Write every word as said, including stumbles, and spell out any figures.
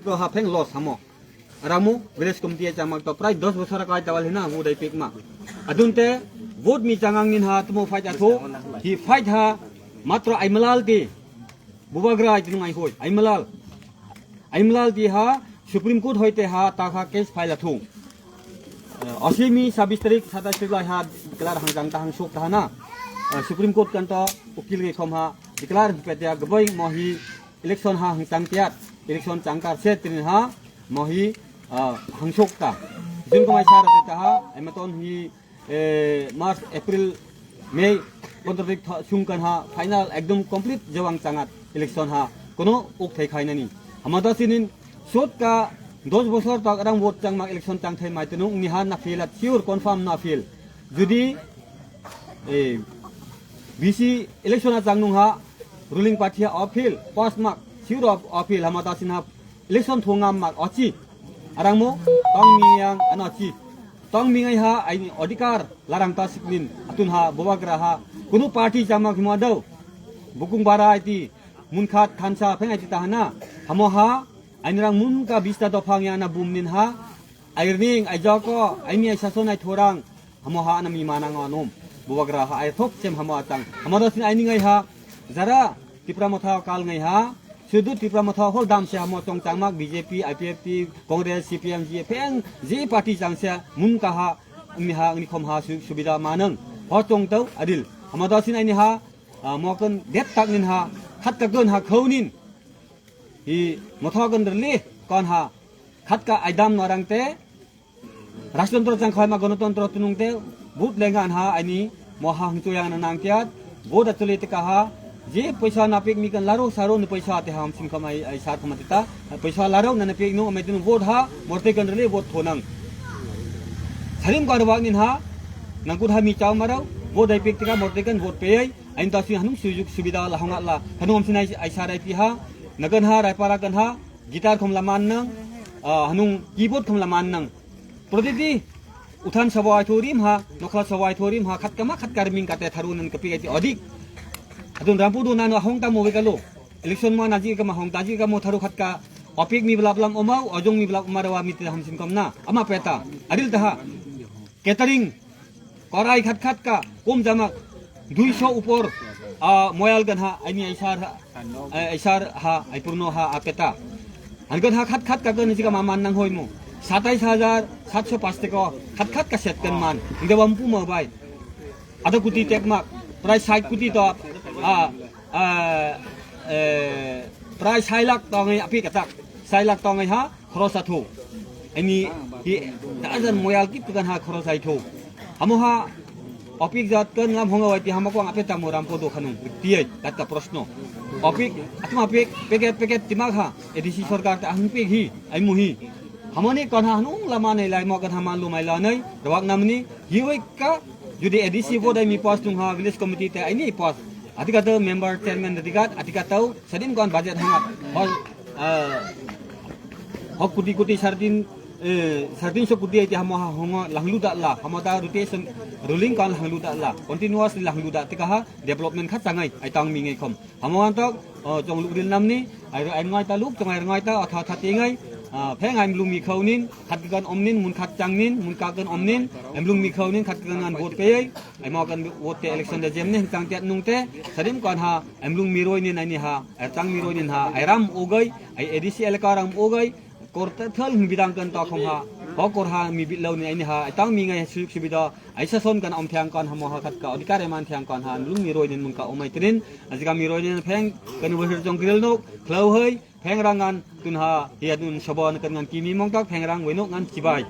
Pro ha pheng loss hamo. Ramu village committee ya changmak to prai dos bosor kai tawal hina vote ai pikma. Adun te vote mi changang nin ha tumo fight athu. Hi fight ha matro Aimalal ti. Bubagra ai tunung ai hoi. Aimalal. Aimalal ti ha Supreme Court hoi te ha ta ha case file athu. Eh, Asimi sabis tarik satais tarik lai ha declare hang jang ta hang sok ta ha na. Eh, Supreme Court kan to ukil ngai khom ha declare hing pe dia gbai mo hi election ha hang chang tiat, election chang kar se trin ha, mo hi, ah, hang sok ta. Jun kumai sar ta ha, ematon hi, eh, March, April, May, pondro tarik tha-, sung kan ha, final, ekdom complete jawang changat, election ha, kono uk thai khai nani. Hamada sinin, sot ka, dos bosor tak rang vote chang mak election chang thai mai tenung, ni ha na filat sure confirm na feel. Judi, eh, B C election a chang nung ha, ruling party ha appeal, pass mark, sure of appeal, hamada sin ha, election thungam mak ochi. Arangmo, tong miyang ano ochi. Tong mingai ha, aini odikar, larang ta siknin, atun ha, bobagra ha, kunu party chang mak himo dau. Bukung bara aiti, munkhat thansa pheng aiti tahana, hamo ha, aini rang munka bista dophang ya na bumnin ha, airning, aijoko, aini aisason ai thorang, hamo ha anami manang anom. Bubagra ha ai thok chem hamo atang. Hamo da sin ai ningai ha. Jara Tipra Motha kal ngai ha. Sudu Tipra Motha hol dam se hamo chong changmak B J P, I P F T, Congress, C P M, G P N, je party chang se mun ka ha. Ni ha ni khom ha su-, subida manang. Ho chong tau adil. Hamo da sin ai ni ha. Ah, mo kon det tak nin ha. Khat ka gon ha khau nin. Hi motha gon rli kon ha. Khat ka aidam norang te. Rajtantro chang khaima Ganatantro tunung te vote lengan ha aini moha hangcho yang na nang tiat vote actually te kaha je paisa napik mi kan laro saro ni paisa te ham sim khamai ai sar khama tita paisa laro na napik nu amai tunung vote ha morte kan rele vote thonang sarim kar bak nin ha nangkut ha mi chau marau vote ai pik tika morte kan vote peyai ain ta sui hanung sujuk subida la honga la hanung am sinai ai sar ai pi ha nagan ha rai para kan ha guitar khom la man nang ah, hanung keyboard khom la man nang Proditi, uthan sabo aitho rim ha, nokla sabo aitho rim ha, khat kama khat kar ming kate tharu nan kapi kati odik. Adun rampu do nanu ahong ta mo kalo. Election ma naji kama hong taji kamo tharu khat ka opik mi blap lam omau, ojong mi blap omar wa miti ham sin kom na. Ama peta, adil taha. Catering, korai khat khat ka, kom jamak, duiso upor, ah, moyal gan ha, aini aisar ha. Ai, ai sar ha, ai purno ha, apeta. Hankan ha khat khat ka kan jika maman nang hoi mo. Satais hajar satso pas teko khat khat ka set kan man. Hingda bampu mo bai. Ada kuti tekmak, prai sai kuti to, ah, ah, eh, prai sai lak tongai api katak. Sai lak tongai ha, Khorosathu. Ani hi tajan moyal kip tukan ha khorosai thu. Hamo ha opik jat kan ngam honga wai ti hamo ko ang apeta mo rampo do khanung. Tiye tatka proshno. Opik atma pek peket peket timak ha. A D C sorkar ta hung pek hi ai muhi. Hamoni kon ha hanung lama nei lai mo kan hama lumai la nei. Rawak namni hi wai ka judi A D C bo dai mi post nung ha village committee te ai ni post. Atika to member chairman atika atika tau Sadim kon budget hangat hol, ah, hok kuti kuti sardin, eh, sardin so kuti aiti hamo ha hongo langlu da la, hamo da rotation ruling kon langlu da la, continuously langlu da tika ha development kha tangai ai tang mi ngai khom. Hamo antok, oh, chong luk ril namni, ai, ai ngai ta luk, chong ai ngai ta, atha atha tingai, ah, pheng ai mlung mi khau nin, khat kan om nin, mun khat chang nin, mun ka kan om nin, ai mlung mi khau nin, khat kan an vote pei, ai mo kan vote te election de jem ne, chang tiat nung te, sadim kon ha, Emlung miroi ni nai ni ha, ertang miroi ni ha, eram ugai, ai A D C elaka ram ugai, kor te thal hing bidang kan ta khong ha, ho kor ha mi bitlau ni ai ni ha, ai tang mi ngai suyuk subida, ai sason kan om thiang kan ha mo ha khat ka, odikar eman thiang kan ha, emlung miroi ni mun ka omai trin, ajika miroi ni pheng, kan wahir jong grill nok, khlau hai, pheng rangan, tun ha, hiya tun sobo kan ngan kimi mong tak, pheng rang wenok ngan chibai.